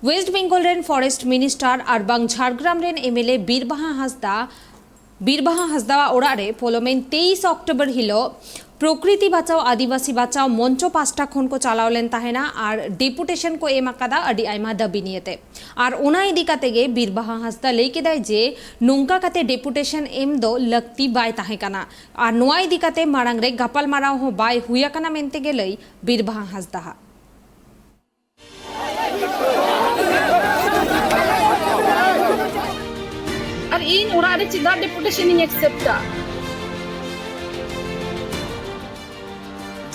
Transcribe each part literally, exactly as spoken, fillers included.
West Bengal ᱨᱮᱱ forest minister ᱟᱨ ᱵᱟᱝ ᱡᱷᱟᱲᱜᱨᱟᱢ ᱨᱮᱱ ᱮᱢᱮᱞᱮ ᱵᱤᱨᱵᱟᱦᱟ ᱦᱟᱸᱥᱫᱟ, ᱵᱤᱨᱵᱟᱦᱟ ᱦᱟᱸᱥᱫᱟᱣᱟᱜ ᱚᱲᱟᱜ ᱨᱮ ᱯᱚᱞᱚᱢᱮᱱ ᱛᱮᱭᱤᱥ ᱚᱠᱴᱳᱵᱚᱨ ᱦᱤᱞᱳᱜ ᱯᱨᱚᱠᱨᱤᱛᱤ ᱵᱟᱪᱟᱣ ᱟᱹᱫᱤᱵᱟᱹᱥᱤ ᱵᱟᱪᱟᱣ ᱢᱚᱧᱪᱚ ᱯᱟᱥᱴᱟ ᱠᱷᱚᱱ ᱠᱚ ᱪᱟᱞᱟᱣ ᱞᱮᱱ ᱛᱟᱦᱮᱱᱟ ᱟᱨ ᱰᱮᱯᱩᱴᱮᱥᱚᱱ ᱠᱚ ᱮᱢ ᱟᱠᱟᱫᱟ ᱟᱹᱰᱤ ᱟᱭᱢᱟ ᱫᱟᱹᱵᱤ ᱱᱤᱭᱮᱛᱮ᱾ ᱟᱨ ᱚᱱᱟ ᱤᱫᱤ ᱠᱟᱛᱮ ᱜᱮ ᱵᱤᱨᱵᱟᱦᱟ ᱦᱟᱸᱥᱫᱟ ᱞᱟᱹᱭ ᱠᱮᱫᱟᱭ ᱡᱮ ᱱᱚᱝᱠᱟ ᱠᱟᱛᱮ ᱰᱮᱯᱩᱴᱮᱥᱚᱱ ᱮᱢ ᱫᱚ ᱞᱟᱹᱠᱛᱤ ᱵᱟᱭ ᱛᱟᱦᱮᱸ ᱠᱟᱱᱟ ᱟᱨ ᱱᱚᱣᱟ ᱤᱫᱤ ᱠᱟᱛᱮ ᱢᱟᱲᱟᱝ ᱨᱮ ᱜᱟᱯᱟᱞᱢᱟᱨᱟᱣ ᱦᱚᱸ ᱵᱟᱭ ᱦᱩᱭ ᱟᱠᱟᱱᱟ ᱢᱮᱱᱛᱮ ᱜᱮ ᱞᱟᱹᱭ ᱵᱤᱨᱵᱟᱦᱟ ᱦᱟᱸᱥᱫᱟᱦᱟᱜ᱾ ᱟᱨ ᱤᱧ ᱚᱲᱟᱜ ᱨᱮ ᱪᱮᱫᱟᱜ ᱰᱮᱯᱩᱴᱮᱥᱚᱱ ᱤᱧ ᱮᱠᱥᱮᱯᱴᱟ?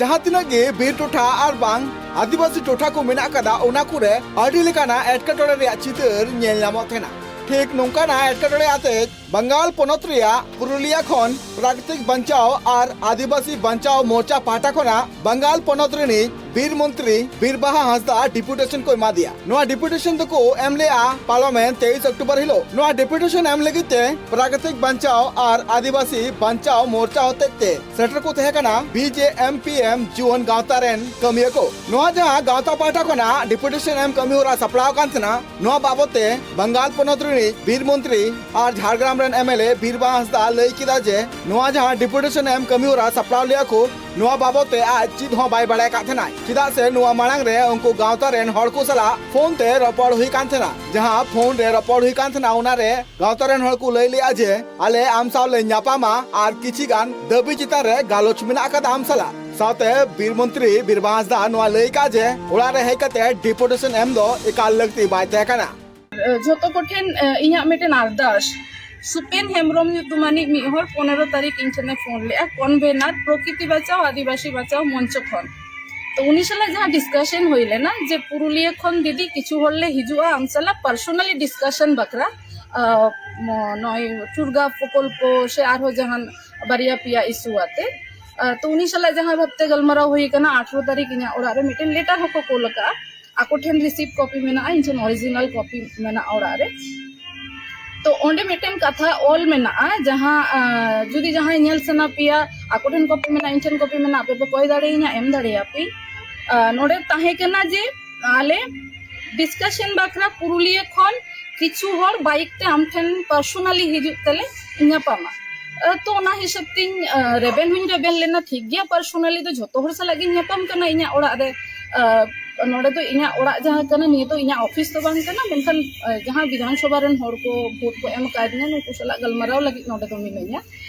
ᱡᱟᱦᱟᱸ ᱛᱤᱱᱟᱹᱜ ᱜᱮ ᱵᱤᱨ ᱴᱚᱴᱷᱟ ᱟᱨ ᱵᱟᱝ ᱟᱹᱫᱤᱵᱟᱹᱥᱤ ᱴᱚᱴᱷᱟ ᱠᱚ ᱢᱮᱱᱟᱜ ᱟᱠᱟᱫᱟ, ᱚᱱᱟ ᱠᱚᱨᱮ ᱟᱹᱰᱤ ᱞᱮᱠᱟᱱᱟᱜ ᱮᱴᱠᱮᱴᱚᱬᱮ ᱨᱮᱭᱟᱜ ᱪᱤᱛᱟᱹᱨ ᱧᱮᱞ ᱧᱟᱢᱚᱜ ᱛᱟᱦᱮᱱᱟ᱾ ᱴᱷᱤᱠ ᱱᱚᱝᱠᱟᱱᱟᱜ ᱮᱴᱠᱮᱴᱚᱬᱮ ᱟᱛᱮ ᱵᱟᱝᱜᱟᱞ ᱯᱚᱱᱚᱛ ᱨᱮᱭᱟᱜ ᱯᱩᱨᱩᱞᱤᱭᱟ ᱠᱷᱚᱱ ᱯᱨᱟᱠᱨᱤᱛᱤᱠ ᱵᱟᱧᱪᱟᱣ ᱟᱨ ᱟᱹᱫᱤᱵᱟᱹᱥᱤ ᱵᱟᱧᱪᱟᱣ ᱢᱳᱨᱪᱟ ᱯᱟᱦᱴᱟ ᱠᱷᱚᱱᱟᱜ ᱵᱟᱝᱜᱟᱞ ᱯᱚᱱᱚᱛ ᱨᱤᱱᱤᱡ ᱵᱤᱨ ᱢᱚᱱᱛᱨᱤ ᱵᱤᱨᱵᱟᱦᱟ ᱦᱟᱸᱥᱫᱟ ᱰᱮᱯᱩᱴᱮᱥᱚᱱ ᱠᱚ ᱮᱢᱟᱫᱮᱭᱟ᱾ ᱱᱚᱣᱟ ᱰᱮᱯᱩᱴᱮᱥᱚᱱ ᱫᱚᱠᱚ ᱮᱢ ᱞᱮᱜᱼᱟ ᱯᱟᱨᱚᱢᱮᱱ ᱛᱮᱭᱤᱥ ᱚᱠᱴᱳᱵᱚᱨ ᱦᱤᱞᱳᱜ᱾ ᱱᱚᱣᱟ ᱰᱮᱯᱩᱴᱮᱥᱚᱱ ᱮᱢ ᱞᱟᱹᱜᱤᱫ ᱛᱮ ᱯᱨᱟᱠᱨᱤᱛᱤᱠ ᱵᱟᱧᱪᱟᱣ ᱟᱨ ᱟᱹᱫᱤᱵᱟᱹᱥᱤ ᱵᱟᱧᱪᱟᱣ ᱢᱳᱨᱪᱟ ᱦᱚᱛᱮᱡ ᱛᱮ ᱥᱮᱴᱮᱨ ᱠᱚ ᱛᱟᱦᱮᱸ ᱠᱟᱱᱟ B J M P M ᱡᱩᱣᱟᱹᱱ ᱜᱟᱶᱛᱟ ᱨᱮᱱ ᱠᱟᱹᱢᱤᱭᱟᱹ ᱠᱚ᱾ ᱱᱚᱣᱟ ᱡᱟᱦᱟᱸ ᱜᱟᱶᱛᱟ ᱯᱟᱦᱴᱟ ᱠᱷᱚᱱᱟᱜ ᱰᱮᱯᱩᱴᱮᱥᱚᱱ ᱮᱢ ᱠᱟᱹᱢᱤ ᱦᱚᱨᱟ ᱥᱟᱯᱲᱟᱣ ᱟᱠᱟᱱ ᱛᱟᱦᱮᱱᱟ, ᱱᱚᱣᱟ ᱵᱟᱵᱚᱛ ᱛᱮ ᱵᱟᱝᱜᱟᱞ ᱯᱚᱱᱚᱛ ᱨᱤᱱᱤᱡ ᱵᱤᱨ ᱢᱚᱱᱛᱨᱤ ᱟᱨ ᱡᱷᱟᱲᱜᱨᱟᱢ ᱨᱮᱱ M L A Birbaha Hansda ᱞᱟᱹᱭ ᱠᱮᱫᱟ ᱡᱮ ᱱᱚᱣᱟ ᱡᱟᱦᱟᱸ ᱰᱮᱯᱩᱴᱮᱥᱚᱱ ᱮᱢ ᱠᱟᱹᱢᱤ ᱦᱚᱨᱟ ᱥᱟᱯᱲᱟᱣ ᱞᱮᱜᱼᱟ ᱠᱚ, ᱱᱚᱣᱟ ᱵᱟᱵᱚᱛ ᱛᱮ ᱟᱡ ᱪᱮᱫ ᱦᱚᱸ ᱵᱟᱭ ᱵᱟᱲᱟᱭ ᱠᱟᱜ ᱛᱟᱦᱮᱱᱟᱭ᱾ ᱪᱮᱫᱟᱜ ᱥᱮ ᱱᱚᱣᱟ ᱢᱟᱲᱟᱝ ᱨᱮ ᱩᱱᱠᱩ ᱜᱟᱶᱛᱟ ᱨᱮᱱ ᱦᱚᱲ ᱠᱚ ᱥᱟᱞᱟᱜ ᱯᱷᱳᱱ ᱛᱮ ᱨᱚᱯᱚᱲ ᱦᱩᱭ ᱠᱟᱱ ᱛᱟᱦᱮᱱᱟ᱾ ᱡᱟᱦᱟᱸ ᱯᱷᱳᱱ ᱨᱮ ᱨᱚᱯᱚᱲ ᱦᱩᱭ ᱠᱟᱱ ᱛᱟᱦᱮᱱᱟ, ᱚᱱᱟᱨᱮ ᱜᱟᱶᱛᱟ ᱨᱮᱱ ᱦᱚᱲ ᱠᱚ ᱞᱟᱹᱭ ᱞᱮᱜᱼᱟ ᱡᱮ ᱟᱞᱮ ᱟᱢ ᱥᱟᱶ ᱞᱮ ᱧᱟᱯᱟᱢᱟ ᱟᱨ ᱠᱤᱪᱷᱤ ᱜᱟᱱ ᱫᱟᱹᱵᱤ ᱪᱮᱛᱟᱱ ᱨᱮ ᱜᱟᱞᱚᱪ ᱢᱮᱱᱟᱜ ᱟᱠᱟᱫᱟ ᱟᱢ ᱥᱟᱞᱟᱜ᱾ ᱥᱟᱶᱛᱮ ᱵᱤᱨ ᱢᱚᱱᱛᱨᱤ ᱵᱤᱨᱵᱟᱦᱟ ᱦᱟᱸᱥᱫᱟ ᱱᱚᱣᱟ ᱞᱟᱹᱭ ᱠᱟᱜᱼᱟ ᱡᱮ ᱚᱲᱟᱜ ᱨᱮ ᱦᱮᱡ ᱠᱟᱛᱮ ᱰᱮᱯᱩᱴᱮᱥᱚᱱ ᱮᱢ ᱫᱚ ᱮᱠᱟᱞ ᱞᱟᱹᱠᱛᱤ ᱵᱟᱭ ᱛᱟᱦᱮᱸ ᱠᱟᱱᱟ᱾ ᱡᱷᱚᱛᱚ ᱠᱚᱴᱷᱮᱱ, ᱮ, ᱤᱧᱟᱹᱜ ᱢᱤᱫᱴᱮᱱ ᱟᱨᱫᱟᱥ, ᱥᱩᱯᱮᱱ ᱦᱮᱢᱵᱨᱚᱢ ᱧᱩᱛᱩᱢᱟᱱᱤᱡ ᱢᱤᱫ ᱦᱚᱲ ᱯᱚᱱᱮᱨᱚ ᱛᱟᱹᱨᱤᱠᱷ ᱤᱧ ᱴᱷᱮᱱᱮ ᱯᱷᱳᱱ ᱞᱮᱜᱼᱟ, ᱠᱚᱱᱵᱷᱮᱱᱟᱨ ᱯᱨᱚᱠᱨᱤᱛᱤ ᱵᱟᱪᱟᱣ ᱟᱹᱫᱤᱵᱟᱹᱥᱤ ᱵᱟᱪᱟᱣ ᱢᱚᱧᱪᱚ ᱠᱷᱚᱱ᱾ ᱛᱚ ᱩᱱᱤ ᱥᱟᱞᱟᱜ ᱡᱟᱦᱟᱸ ᱰᱤᱥᱠᱟᱥᱚᱱ ᱦᱩᱭ ᱞᱮᱱᱟ ᱡᱮ ᱯᱩᱨᱩᱞᱤᱭᱟᱹ ᱠᱷᱚᱱ ᱫᱤᱫᱤ ᱠᱤᱪᱷᱩ ᱦᱚᱲ ᱞᱮ ᱦᱤᱡᱩᱜᱼᱟ ᱟᱢ ᱥᱟᱞᱟᱜ ᱯᱟᱨᱥᱳᱱᱟᱞᱤ ᱰᱤᱥᱠᱟᱥᱚᱱ ᱵᱟᱠᱷᱨᱟ, ᱟ, ᱢᱚ-, ᱱᱚᱜᱼᱚᱭ ᱴᱩᱨᱜᱟ ᱯᱨᱚᱠᱚᱞᱯᱚ ᱥᱮ ᱟᱨᱦᱚᱸ ᱡᱟᱦᱟᱱ ᱵᱟᱨᱭᱟ ᱯᱮᱭᱟ ᱤᱥᱩ ᱟᱛᱮ᱾ ᱟ, ᱛᱚ ᱩᱱᱤ ᱥᱟᱞᱟᱜ ᱡᱟᱦᱟᱸ ᱵᱷᱟᱵᱛᱮ ᱜᱟᱞᱢᱟᱨᱟᱣ ᱦᱩᱭ ᱟᱠᱟᱱᱟ, ᱟᱴᱷᱨᱚ ᱛᱟᱹᱨᱤᱠᱷ ᱤᱧᱟᱹᱜ ᱚᱲᱟᱜ ᱨᱮ ᱢᱤᱫᱴᱮᱱ ᱞᱮᱴᱟᱨ ᱦᱚᱸᱠᱚ ᱠᱳᱞ ᱟᱠᱟᱫᱼᱟ᱾ ᱟᱠᱚ ᱴᱷᱮᱱ ᱨᱤᱥᱤᱵᱷ ᱠᱚᱯᱤ ᱢᱮᱱᱟᱜᱼᱟ, ᱤᱧ ᱴᱷᱮᱱ ᱚᱨᱤᱡᱤᱱᱟᱞ ᱠᱚᱯᱤ ᱢᱮᱱᱟᱜᱼᱟ ᱚᱲᱟᱜ ᱨᱮ᱾ ᱛᱚ ᱚᱸᱰᱮ ᱢᱤᱫᱴᱮᱱ ᱠᱟᱛᱷᱟ ᱚᱞ ᱢᱮᱱᱟᱜᱼᱟ, ᱡᱟᱦᱟᱸ, ᱟ, ᱡᱩᱫᱤ ᱡᱟᱦᱟᱸᱭ ᱧᱮᱞ ᱥᱟᱱᱟ ᱯᱮᱭᱟ, ᱟᱠᱚ ᱴᱷᱮᱱ ᱠᱚᱯᱤ ᱢᱮᱱᱟᱜᱼᱟ, ᱤᱧ ᱴᱷᱮᱱ ᱠᱚᱯᱤ ᱢᱮᱱᱟᱜᱼᱟ, ᱟᱯᱮ ᱯᱮ ᱠᱚᱭ ᱫᱟᱲᱮᱭᱟᱹᱧᱟ, ᱮᱢ ᱫᱟᱲᱮᱭᱟᱯᱮ᱾ ᱟ, ᱱᱚᱰᱮ ᱛᱟᱦᱮᱸ ᱠᱟᱱᱟ ᱡᱮ ᱟᱞᱮ ᱰᱤᱥᱠᱟᱥᱚᱱ ᱵᱟᱠᱷᱨᱟ ᱯᱩᱨᱩᱞᱤᱭᱟᱹ ᱠᱷᱚᱱ ᱠᱤᱪᱷᱩ ᱦᱚᱲ ᱵᱟᱭᱤᱠ ᱛᱮ ᱟᱢ ᱴᱷᱮᱱ ᱯᱟᱨᱥᱚᱱᱟᱞᱤ ᱦᱤᱡᱩᱜ ᱛᱮᱞᱮ ᱧᱟᱯᱟᱢᱟ᱾ ᱛᱚ ᱚᱱᱟ ᱦᱤᱥᱟᱹᱵ ᱛᱤᱧ ᱨᱮᱵᱮᱱ ᱦᱚᱧ ᱨᱮᱵᱮᱱ ᱞᱮᱱᱟ, ᱴᱷᱤᱠ ᱜᱮᱭᱟ, ᱯᱟᱨᱥᱚᱱᱟᱞᱤ ᱫᱚ ᱡᱷᱚᱛᱚ ᱦᱚᱲ ᱥᱟᱞᱟᱜ ᱜᱤᱧ ᱧᱟᱯᱟᱢ ᱠᱟᱱᱟ ᱤᱧᱟᱹᱜ ᱚᱲᱟᱜ ᱨᱮ᱾ ᱱᱚᱰᱮ ᱫᱚ ᱤᱧᱟᱹᱜ ᱚᱲᱟᱜ ᱡᱟᱦᱟᱸ ᱠᱟᱱᱟ, ᱱᱤᱭᱟᱹ ᱫᱚ ᱤᱧᱟᱹᱜ ᱚᱯᱷᱤᱥ ᱫᱚ ᱵᱟᱝ ᱠᱟᱱᱟ, ᱢᱮᱱᱠᱷᱟᱱ ᱡᱟᱦᱟᱸ ᱵᱤᱫᱷᱟᱱ ᱥᱚᱵᱷᱟ ᱨᱮᱱ ᱦᱚᱲ ᱠᱚ ᱵᱷᱳᱴ ᱠᱚ ᱮᱢ ᱟᱠᱟᱫᱤᱧᱟ, ᱱᱩᱠᱩ ᱥᱟᱞᱟᱜ ᱜᱟᱞᱢᱟᱨᱟᱣ ᱞᱟᱹᱜᱤᱫ ᱱᱚᱰᱮ ᱫᱚ ᱢᱤᱱᱟᱹᱧᱟ᱾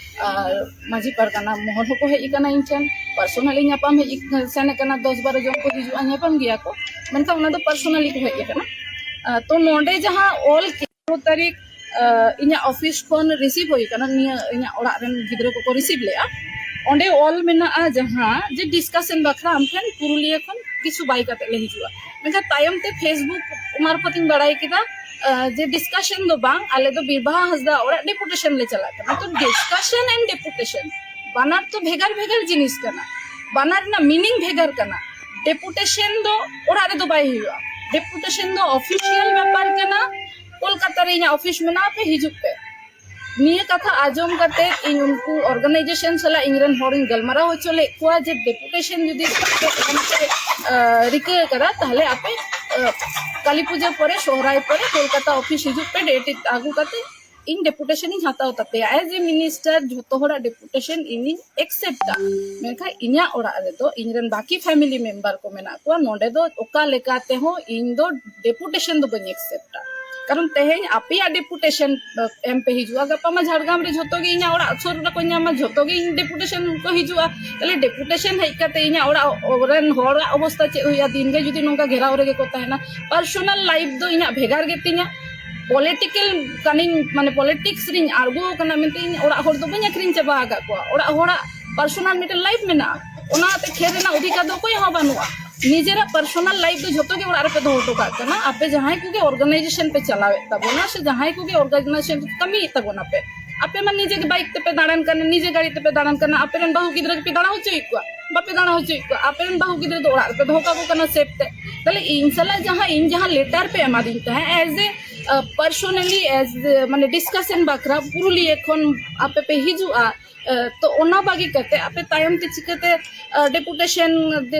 ᱟᱨ ᱢᱟᱹᱡᱷᱤ ᱯᱟᱨᱜᱟᱱᱟ ᱢᱚᱦᱚᱞ ᱦᱚᱸᱠᱚ ᱦᱮᱡ ᱟᱠᱟᱱᱟ ᱤᱧ ᱴᱷᱮᱱ, ᱯᱟᱨᱥᱚᱱᱟᱞᱤ ᱧᱟᱯᱟᱢ ᱦᱮᱡ ᱥᱮᱱ ᱟᱠᱟᱱᱟ, ᱫᱚᱥ ᱵᱟᱨᱚ ᱡᱚᱱ ᱠᱚ ᱦᱤᱡᱩᱜᱼᱟ, ᱧᱟᱯᱟᱢ ᱜᱮᱭᱟ ᱠᱚ, ᱢᱮᱱᱠᱷᱟᱱ ᱚᱱᱟ ᱫᱚ ᱯᱟᱨᱥᱚᱱᱟᱞᱤ ᱠᱚ ᱦᱮᱡ ᱟᱠᱟᱱᱟ᱾ ᱛᱚ ᱱᱚᱰᱮ ᱡᱟᱦᱟᱸ ᱚᱞ ᱛᱟᱹᱨᱤᱠᱷ ᱤᱧᱟᱹᱜ ᱚᱯᱷᱤᱥ ᱠᱷᱚᱱ ᱨᱤᱥᱤᱵᱷ ᱦᱩᱭ ᱟᱠᱟᱱᱟ, ᱱᱤᱭᱟᱹ ᱤᱧᱟᱹᱜ ᱚᱲᱟᱜ ᱨᱮᱱ ᱜᱤᱫᱽᱨᱟᱹ ᱠᱚᱠᱚ ᱨᱤᱥᱤᱵᱷ ᱞᱮᱜᱼᱟ᱾ ᱚᱸᱰᱮ ᱚᱞ ᱢᱮᱱᱟᱜᱼᱟ ᱡᱟᱦᱟᱸ ᱡᱮ ᱰᱤᱥᱠᱟᱥᱚᱱ ᱵᱟᱠᱷᱨᱟ ᱟᱢ ᱴᱷᱮᱱ ᱯᱩᱨᱩᱞᱤᱭᱟᱹ ᱠᱷᱚᱱ ᱠᱤᱪᱷᱩ ᱵᱟᱭ ᱠᱟᱛᱮ ᱞᱮ ᱦᱤᱡᱩᱜᱼᱟ, ᱢᱮᱱᱠᱷᱟᱱ ᱛᱟᱭᱚᱢ ᱛᱮ ᱯᱷᱮᱥᱵᱩᱠ ᱢᱟᱨᱯᱷᱚᱛ ᱤᱧ ᱵᱟᱲᱟᱭ ᱠᱮᱫᱟ ᱡᱮ ᱰᱤᱥᱠᱟᱥᱚᱱ ᱫᱚ ᱵᱟᱝ, ᱟᱞᱮ ᱫᱚ ᱵᱤᱨᱵᱟᱦᱟ ᱦᱟᱸᱥᱫᱟ ᱚᱲᱟᱜ ᱰᱮᱯᱩᱴᱮᱥᱚᱱ ᱞᱮ ᱪᱟᱞᱟᱜ ᱠᱟᱱᱟ᱾ ᱛᱚ ᱰᱤᱥᱠᱟᱥᱚᱱ ᱮᱱᱰ ᱰᱮᱯᱩᱴᱮᱥᱚᱱ ᱵᱟᱱᱟᱨ ᱛᱚ ᱵᱷᱮᱜᱟᱨ ᱵᱷᱮᱜᱟᱨ ᱡᱤᱱᱤᱥ ᱠᱟᱱᱟ, ᱵᱟᱱᱟᱨ ᱨᱮᱱᱟᱜ ᱢᱤᱱᱤᱝ ᱵᱷᱮᱜᱟᱨ ᱠᱟᱱᱟ᱾ ᱰᱮᱯᱩᱴᱮᱥᱚᱱ ᱫᱚ ᱚᱲᱟᱜ ᱨᱮᱫᱚ ᱵᱟᱭ ᱦᱩᱭᱩᱜᱼᱟ, ᱰᱮᱯᱩᱴᱮᱥᱚᱱ ᱫᱚ ᱚᱯᱷᱤᱥᱤᱭᱟᱞ ᱵᱮᱯᱟᱨ ᱠᱟᱱᱟ᱾ ᱠᱳᱞᱠᱟᱛᱟ ᱨᱮ ᱤᱧᱟᱹᱜ ᱚᱯᱷᱤᱥ ᱢᱮᱱᱟᱜᱼᱟ, ᱯᱮ ᱦᱤᱡᱩᱜ ᱯᱮ᱾ ᱱᱤᱭᱟᱹ ᱠᱟᱛᱷᱟ ᱟᱸᱡᱚᱢ ᱠᱟᱛᱮ ᱤᱧ ᱩᱱᱠᱩ ᱚᱨᱜᱟᱱᱟᱭᱡᱮᱥᱚᱱ ᱥᱟᱞᱟᱜ ᱤᱧ ᱨᱮᱱ ᱦᱚᱲᱤᱧ ᱜᱟᱞᱢᱟᱨᱟᱣ ᱦᱚᱪᱚ ᱞᱮᱫ ᱠᱚᱣᱟ ᱡᱮ ᱰᱮᱯᱩᱴᱮᱥᱚᱱ ᱡᱩᱫᱤ ᱨᱤᱠᱟᱹ ᱟᱠᱟᱫᱟ, ᱛᱟᱦᱞᱮ ᱟᱯᱮ ᱠᱟᱞᱤ ᱯᱩᱡᱟᱹ ᱯᱚᱨᱮ, ᱥᱚᱦᱨᱟᱭ ᱯᱚᱨᱮ ᱠᱳᱞᱠᱟᱛᱟ ᱚᱯᱷᱤᱥ ᱦᱤᱡᱩᱜ ᱯᱮ, ᱰᱮᱴ ᱟᱹᱜᱩ ᱠᱟᱛᱮ ᱤᱧ ᱰᱮᱯᱩᱴᱮᱥᱚᱱ ᱤᱧ ᱦᱟᱛᱟᱣ ᱛᱟᱯᱮᱭᱟ᱾ ᱮᱡ ᱮ ᱢᱤᱱᱤᱥᱴᱟᱨ ᱡᱷᱚᱛᱚ ᱦᱚᱲᱟᱜ ᱰᱮᱯᱩᱴᱮᱥᱚᱱ ᱤᱧᱤᱧ ᱮᱠᱥᱮᱯᱴᱟ, ᱢᱮᱱᱠᱷᱟᱱ ᱤᱧᱟᱹᱜ ᱚᱲᱟᱜ ᱨᱮᱫᱚ ᱤᱧ ᱨᱮᱱ ᱵᱟᱹᱠᱤ ᱯᱷᱮᱢᱤᱞᱤ ᱢᱮᱢᱵᱟᱨ ᱠᱚ ᱢᱮᱱᱟᱜ ᱠᱚᱣᱟ, ᱱᱚᱰᱮ ᱫᱚ ᱚᱠᱟ ᱞᱮᱠᱟ ᱛᱮᱦᱚᱸ ᱤᱧ ᱫᱚ ᱰᱮᱯᱩᱴᱮᱥᱚᱱ ᱫᱚ ᱵᱟᱹᱧ ᱮᱠᱥᱮᱯᱴᱟ᱾ ᱠᱟᱨᱚᱱ ᱛᱮᱦᱮᱧ ᱟᱯᱮᱭᱟᱜ ᱰᱮᱯᱩᱴᱮᱥᱚᱱ ᱮᱢ ᱯᱮ ᱦᱤᱡᱩᱜᱼᱟ, ᱜᱟᱯᱟ ᱢᱟ ᱡᱷᱟᱲᱜᱨᱟᱢ ᱨᱮ ᱡᱷᱚᱛᱚ ᱜᱮ ᱤᱧᱟᱹᱜ ᱚᱲᱟᱜ ᱥᱩᱨ ᱨᱮᱠᱚ ᱧᱟᱢᱟ, ᱡᱷᱚᱛᱚ ᱜᱮ ᱤᱧ ᱰᱮᱯᱩᱴᱮᱥᱚᱱ ᱠᱚ ᱦᱤᱡᱩᱜᱼᱟ᱾ ᱛᱟᱦᱞᱮ ᱰᱮᱯᱩᱴᱮᱥᱚᱱ ᱦᱮᱡ ᱠᱟᱛᱮ ᱤᱧᱟᱹᱜ ᱚᱲᱟᱜ ᱨᱮᱱ ᱦᱚᱲᱟᱜ ᱚᱵᱚᱥᱛᱟ ᱪᱮᱫ ᱦᱩᱭᱩᱜᱼᱟ? ᱫᱤᱱ ᱜᱮ ᱡᱩᱫᱤ ᱱᱚᱝᱠᱟ ᱜᱷᱮᱨᱟᱣ ᱨᱮᱜᱮ ᱠᱚ ᱛᱟᱦᱮᱱᱟ᱾ ᱯᱟᱨᱥᱚᱱᱟᱞ ᱞᱟᱭᱤᱯᱷ ᱫᱚ ᱤᱧᱟᱹᱜ ᱵᱷᱮᱜᱟᱨ ᱜᱮᱛᱤᱧᱟ, ᱯᱚᱞᱤᱴᱤᱠᱟᱞ ᱠᱟᱹᱱᱟᱹᱧ, ᱢᱟᱱᱮ ᱯᱚᱞᱤᱴᱤᱠᱥ ᱨᱤᱧ ᱟᱬᱜᱚ ᱟᱠᱟᱱᱟ ᱢᱮᱱᱛᱮ ᱤᱧ ᱚᱲᱟᱜ ᱦᱚᱲ ᱫᱚ ᱵᱟᱹᱧ ᱟᱹᱠᱷᱨᱤᱧ ᱪᱟᱵᱟ ᱟᱠᱟᱫ ᱠᱚᱣᱟ᱾ ᱚᱲᱟᱜ ᱦᱚᱲᱟᱜ ᱯᱟᱨᱥᱚᱱᱟᱞ ᱢᱤᱫᱴᱮᱱ ᱞᱟᱭᱤᱯᱷ ᱢᱮᱱᱟᱜᱼᱟ, ᱚᱱᱟᱛᱮ ᱠᱷᱮᱞ ᱨᱮᱱᱟᱜ ᱚᱫᱷᱤᱠᱟᱨ ᱫᱚ ᱚᱠᱚᱭ ᱦᱚᱸ ᱵᱟᱹᱱᱩᱜᱼᱟ᱾ ᱱᱤᱡᱮᱨᱟᱜ ᱯᱟᱨᱥᱚᱱᱟᱞ ᱞᱟᱭᱤᱯᱷ ᱫᱚ ᱡᱷᱚᱛᱚ ᱜᱮ ᱚᱲᱟᱜ ᱨᱮᱯᱮ ᱫᱚᱦᱚ ᱦᱚᱴᱚ ᱠᱟᱜ ᱠᱟᱱᱟ᱾ ᱟᱯᱮ ᱡᱟᱦᱟᱸᱭ ᱠᱚᱜᱮ ᱚᱨᱜᱟᱱᱟᱭᱡᱮᱥᱚᱱ ᱯᱮ ᱪᱟᱞᱟᱣᱮᱫ ᱛᱟᱵᱚᱱᱟ ᱥᱮ ᱡᱟᱦᱟᱸᱭ ᱠᱚᱜᱮ ᱚᱨᱜᱟᱱᱟᱭᱡᱮᱥᱚᱱ ᱠᱟᱹᱢᱤᱭᱮᱫ ᱛᱟᱵᱚᱱᱟ ᱯᱮ, ᱟᱯᱮ ᱢᱟ ᱱᱤᱡᱮ ᱜᱮ ᱵᱟᱭᱤᱠ ᱛᱮᱯᱮ ᱫᱟᱬᱟᱱ ᱠᱟᱱᱟ, ᱱᱤᱡᱮ ᱜᱟᱹᱲᱤ ᱛᱮᱯᱮ ᱫᱟᱬᱟᱱ ᱠᱟᱱᱟ, ᱟᱯᱮ ᱨᱮᱱ ᱵᱟᱹᱦᱩ ᱜᱤᱫᱽᱨᱟᱹ ᱜᱮᱯᱮ ᱫᱟᱬᱟ ᱦᱚᱪᱚᱭᱮᱫ ᱠᱚᱣᱟ, ᱵᱟᱯᱮ ᱫᱟᱬᱟ ᱦᱚᱪᱚᱭᱮᱫ ᱠᱚᱣᱟ, ᱟᱯᱮ ᱨᱮᱱ ᱵᱟᱹᱦᱩ ᱜᱤᱫᱽᱨᱟᱹ ᱫᱚ ᱚᱲᱟᱜ ᱨᱮᱯᱮ ᱫᱚᱦᱚ ᱠᱟᱠᱚ ᱠᱟᱱᱟ ᱥᱮᱯ ᱛᱮ᱾ ᱛᱟᱦᱞᱮ ᱤᱧ ᱥᱟᱞᱟᱜ ᱡᱟᱦᱟᱸ, ᱤᱧ ᱡᱟᱦᱟᱸ ᱞᱮᱴᱟᱨ ᱯᱮ ᱮᱢᱟᱫᱤᱧ ᱛᱟᱦᱮᱸᱫ ᱮᱡ ᱮ ᱯᱟᱨᱥᱚᱱᱟᱞᱤ, ᱮᱡ ᱢᱟᱱᱮ ᱰᱤᱥᱠᱟᱥᱚᱱ ᱵᱟᱠᱷᱨᱟ ᱯᱩᱨᱩᱞᱤᱭᱟᱹ ᱠᱷᱚᱱ ᱟᱯᱮ ᱯᱮ ᱦᱤᱡᱩᱜᱼᱟ, ᱛᱚ ᱚᱱᱟ ᱵᱟᱹᱜᱤ ᱠᱟᱛᱮ ᱟᱯᱮ ᱛᱟᱭᱚᱢ ᱛᱮ ᱪᱤᱠᱟᱹᱛᱮ ᱰᱮᱯᱩᱴᱮᱥᱚᱱ,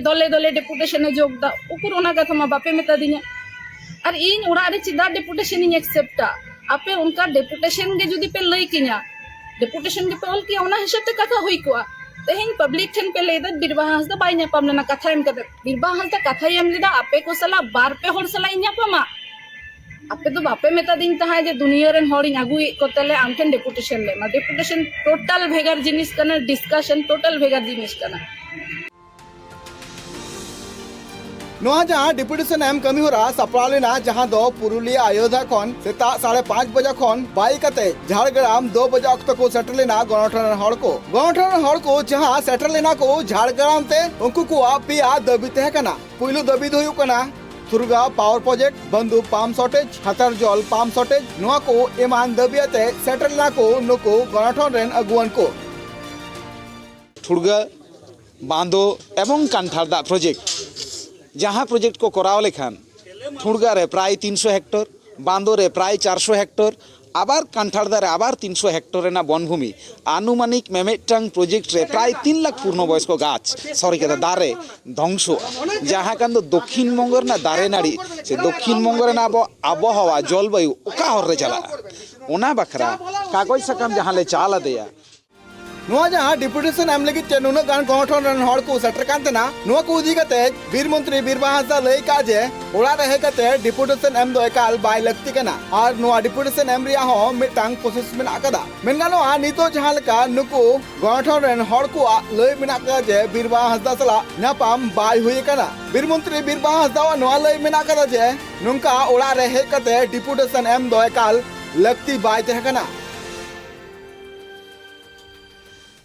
ᱫᱚᱞᱮ ᱫᱚᱞᱮ ᱰᱮᱯᱩᱴᱮᱥᱚᱱ ᱮ ᱡᱳᱜᱽ ᱫᱟ? ᱩᱠᱩᱨ ᱚᱱᱟ ᱠᱟᱛᱷᱟ ᱢᱟ ᱵᱟᱯᱮ ᱢᱮᱛᱟ ᱫᱤᱧᱟ᱾ ᱟᱨ ᱤᱧ ᱚᱲᱟᱜ ᱨᱮ ᱪᱮᱫᱟᱜ ᱰᱮᱯᱩᱴᱮᱥᱚᱱ ᱤᱧ ᱮᱠᱥᱮᱯᱴᱟ? ᱟᱯᱮ ᱚᱱᱠᱟ ᱰᱮᱯᱩᱴᱮᱥᱚᱱ ᱜᱮ ᱡᱩᱫᱤ ᱯᱮ ᱞᱟᱹᱭ ᱠᱤᱧᱟ, ᱰᱮᱯᱩᱴᱮᱥᱚᱱ ᱜᱮᱯᱮ ᱚᱞ ᱠᱮᱭᱟ, ᱚᱱᱟ ᱦᱤᱥᱟᱹᱵ ᱛᱮ ᱠᱟᱛᱷᱟ ᱦᱩᱭ ᱠᱚᱜᱼᱟ᱾ ᱛᱮᱦᱮᱧ ᱯᱟᱵᱽᱞᱤᱠ ᱴᱷᱮᱱ ᱯᱮ ᱞᱟᱹᱭ ᱮᱫᱟ ᱵᱤᱨᱵᱟᱦᱟ ᱦᱟᱸᱥᱫᱟ ᱵᱟᱭ ᱧᱟᱯᱟᱢ ᱞᱮᱱᱟ ᱠᱟᱛᱷᱟ ᱮᱢ ᱠᱟᱛᱮ᱾ ᱵᱤᱨᱵᱟᱦᱟ ᱦᱟᱸᱥᱫᱟ ᱠᱟᱛᱷᱟᱭ ᱮᱢ ᱞᱮᱫᱟ ᱟᱯᱮ ᱠᱚ ᱥᱟᱞᱟᱜ ᱵᱟᱨ ᱯᱮ ᱦᱚᱲ ᱥᱟᱞᱟᱜ ᱤᱧ ᱧᱟᱯᱟᱢᱟ᱾ ᱟᱯᱮ ᱫᱚ ᱵᱟᱯᱮ ᱢᱮᱛᱟᱫᱤᱧ ᱛᱟᱦᱮᱸᱫ ᱡᱮ ᱫᱩᱱᱤᱭᱟᱹ ᱨᱮᱱ ᱦᱚᱲᱤᱧ ᱟᱹᱜᱩᱭᱮᱫ ᱠᱚᱛᱮ ᱞᱮ ᱟᱢ ᱴᱷᱮᱱ ᱰᱮᱯᱩᱴᱮᱥᱚᱱ ᱞᱮ ᱮᱢᱟ᱾ ᱰᱮᱯᱩᱴᱮᱥᱚᱱ ᱴᱳᱴᱟᱞ ᱵᱷᱮᱜᱟᱨ ᱡᱤᱱᱤᱥ ᱠᱟᱱᱟ, ᱰᱤᱥᱠᱟᱥᱚᱱ ᱴᱳᱴᱟᱞ ᱵᱷᱮᱜᱟᱨ ᱡᱤᱱᱤᱥ ᱠᱟᱱᱟ᱾ ᱱᱚᱣᱟ ᱡᱟᱦᱟᱸ ᱰᱮᱯᱩᱴᱮᱥᱚᱱ ᱮᱢ ᱠᱟᱹᱢᱤ ᱦᱚᱨᱟ ᱥᱟᱯᱲᱟᱣ ᱞᱮᱱᱟ, ᱡᱟᱦᱟᱸ ᱫᱚ ᱯᱩᱨᱩᱞᱤᱭᱟᱹ ᱟᱭᱳᱫᱷᱟ ᱠᱷᱚᱱ ᱥᱮᱛᱟᱜ ᱥᱟᱲᱮ ᱯᱟᱸᱪ ᱵᱟᱡᱟ ᱠᱷᱚᱱ ᱵᱟᱭ ᱠᱟᱛᱮ ᱡᱷᱟᱲᱜᱨᱟᱢ ᱫᱩ ᱵᱟᱡᱟ ᱚᱠᱛᱚ ᱠᱚ ᱥᱮᱴᱮᱨ ᱞᱮᱱᱟ ᱜᱚᱱᱚᱴᱷᱚᱱ ᱨᱮᱱ ᱦᱚᱲ ᱠᱚ᱾ ᱜᱚᱱᱚᱴᱷᱚᱱ ᱨᱮᱱ ᱦᱚᱲ ᱠᱚ ᱡᱟᱦᱟᱸ ᱥᱮᱴᱮᱨ ᱞᱮᱱᱟ ᱠᱚ ᱡᱷᱟᱲᱜᱨᱟᱢ ᱛᱮ, ᱩᱱᱠᱩ ᱠᱚᱣᱟᱜ ᱯᱮᱭᱟ ᱫᱟᱹᱵᱤ ᱛᱟᱦᱮᱸ ᱠᱟᱱᱟ᱾ ᱯᱩᱭᱞᱩ ᱫᱟᱹᱵᱤ ᱫᱚ ᱦᱩᱭᱩᱜ ᱠᱟᱱᱟ ᱛᱷᱩᱨᱜᱟ ᱯᱟᱣᱟᱨ ᱯᱨᱚᱡᱮᱠᱴ, ᱵᱟᱱᱫᱩ ᱯᱟᱢᱯ ᱥᱚᱨᱴᱮᱡᱽ, ᱦᱟᱛᱟᱨ ᱡᱚᱞ ᱯᱟᱢᱯ ᱥᱚᱨᱴᱮᱡᱽ, ᱱᱚᱣᱟ ᱠᱚ ᱮᱢᱟᱱ ᱫᱟᱹᱵᱤ ᱟᱛᱮ ᱥᱮᱴᱮᱨ ᱞᱮᱱᱟ ᱠᱚ ᱱᱩᱠᱩ ᱜᱚᱱᱚᱴᱷᱚᱱ ᱨᱮᱱ ᱟᱹᱜᱩᱣᱟᱹᱱ ᱠᱚ᱾ ᱴᱷᱩᱲᱜᱟᱹ, ᱵᱟᱸᱫᱳ ᱮᱵᱚᱝ ᱠᱟᱱᱴᱷᱟᱲ ᱫᱟᱜ ᱯᱨᱚᱡᱮᱠᱴ, ᱡᱟᱦᱟᱸ ᱯᱨᱚᱡᱮᱠᱴ ᱠᱚ ᱠᱚᱨᱟᱣ ᱞᱮᱠᱷᱟᱱ ᱴᱷᱩᱲᱜᱟ ᱨᱮ ᱯᱨᱟᱭ ᱛᱤᱱᱥᱚ ᱦᱮᱠᱴᱚᱨ, ᱵᱟᱸᱫᱳ ᱨᱮ ᱯᱨᱟᱭ ᱪᱟᱨᱥᱚ ᱦᱮᱠᱴᱚᱨ, ᱟᱵᱟᱨ ᱠᱟᱱᱴᱷᱟᱲ ᱫᱟᱨᱮ ᱟᱵᱟᱨ ᱛᱤᱱᱥᱚ ᱦᱮᱠᱴᱚᱨ ᱨᱮᱱᱟᱜ ᱵᱚᱱᱵᱷᱩᱢᱤ, ᱟᱱᱩᱢᱟᱱᱤᱠ ᱢᱮᱢᱮᱫᱴᱟᱝ ᱯᱨᱚᱡᱮᱠᱴ ᱨᱮ ᱯᱨᱟᱭ ᱛᱤᱱ ᱞᱟᱠᱷ ᱯᱩᱨᱱᱚ ᱵᱚᱭᱚᱥᱠᱚ ᱜᱟᱪᱷ, ᱥᱚᱨᱤ ᱠᱟᱛᱷᱟ, ᱫᱟᱨᱮ ᱫᱷᱚᱝᱥᱚᱜᱼᱟ᱾ ᱡᱟᱦᱟᱸ ᱠᱟᱱ ᱫᱚ ᱫᱚᱠᱠᱷᱤᱱ ᱵᱚᱝᱜᱚ ᱨᱮᱱᱟᱜ ᱫᱟᱨᱮ ᱱᱟᱹᱲᱤ ᱥᱮ ᱫᱚᱠᱠᱷᱤᱱ ᱵᱚᱝᱜᱚ ᱨᱮᱱᱟᱜ ᱟᱵᱚ ᱟᱵᱚᱦᱟᱣᱟ, ᱡᱚᱞᱵᱟᱭᱩ ᱚᱠᱟ ᱦᱚᱨ ᱨᱮ ᱪᱟᱞᱟᱜᱼᱟ, ᱚᱱᱟ ᱵᱟᱠᱷᱨᱟ ᱠᱟᱜᱚᱡᱽ ᱥᱟᱠᱟᱢ ᱡᱟᱦᱟᱸ ᱞᱮ ᱪᱟᱞ ᱟᱫᱮᱭᱟ, ᱱᱚᱣᱟ ᱡᱟᱦᱟᱸ ᱰᱮᱯᱩᱴᱮᱥᱚᱱ ᱮᱢ ᱞᱟᱹᱜᱤᱫ ᱛᱮ ᱱᱩᱱᱟᱹᱜ ᱜᱟᱱ ᱜᱚᱱᱚᱴᱷᱚᱱ ᱨᱮᱱ ᱦᱚᱲ ᱠᱚ ᱥᱮᱴᱮᱨ ᱠᱟᱱ ᱛᱟᱦᱮᱱᱟ, ᱱᱚᱣᱟ ᱠᱚ ᱤᱫᱤ ᱠᱟᱛᱮ ᱵᱤᱨ ᱢᱚᱱᱛᱨᱤ ᱵᱤᱨᱵᱟᱦᱟ ᱦᱟᱸᱥᱫᱟ ᱞᱟᱹᱭ ᱠᱟᱜᱼᱟ ᱡᱮ ᱚᱲᱟᱜ ᱨᱮ ᱦᱮᱡ ᱠᱟᱛᱮ ᱰᱮᱯᱩᱴᱮᱥᱚᱱ ᱮᱢ ᱫᱚ ᱮᱠᱟᱞ ᱵᱟᱭ ᱞᱟᱹᱠᱛᱤ ᱠᱟᱱᱟ ᱟᱨ ᱱᱚᱣᱟ ᱰᱮᱯᱩᱴᱮᱥᱚᱱ ᱮᱢ ᱨᱮᱭᱟᱜ ᱦᱚᱸ ᱢᱤᱫᱴᱟᱝ ᱯᱨᱚᱥᱮᱥ ᱢᱮᱱᱟᱜ ᱟᱠᱟᱫᱟ᱾ ᱢᱮᱱ ᱜᱟᱱᱚᱜᱼᱟ, ᱱᱤᱛᱚᱜ ᱡᱟᱦᱟᱸ ᱞᱮᱠᱟ ᱱᱩᱠᱩ ᱜᱚᱱᱚᱴᱷᱚᱱ ᱨᱮᱱ ᱦᱚᱲ ᱠᱚᱣᱟᱜ ᱞᱟᱹᱭ ᱢᱮᱱᱟᱜ ᱟᱠᱟᱫᱟ ᱡᱮ ᱵᱤᱨᱵᱟᱦᱟ ᱦᱟᱸᱥᱫᱟ ᱥᱟᱞᱟᱜ ᱧᱟᱯᱟᱢ ᱵᱟᱭ ᱦᱩᱭ ᱟᱠᱟᱱᱟ᱾ ᱵᱤᱨ ᱢᱚᱱᱛᱨᱤ ᱵᱤᱨᱵᱟᱦᱟ ᱦᱟᱸᱥᱫᱟᱣᱟᱜ ᱱᱚᱣᱟ ᱞᱟᱹᱭ ᱢᱮᱱᱟᱜ ᱟᱠᱟᱫᱟ ᱡᱮ ᱱᱚᱝᱠᱟ ᱚᱲᱟᱜ ᱨᱮ ᱦᱮᱡ ᱠᱟᱛᱮ ᱰᱮᱯᱩᱴᱮᱥᱚᱱ ᱮᱢ ᱫᱚ ᱮᱠᱟᱞ ᱞᱟᱹᱠᱛᱤ ᱵᱟᱭ ᱛᱟᱦᱮᱸ ᱠᱟᱱᱟ᱾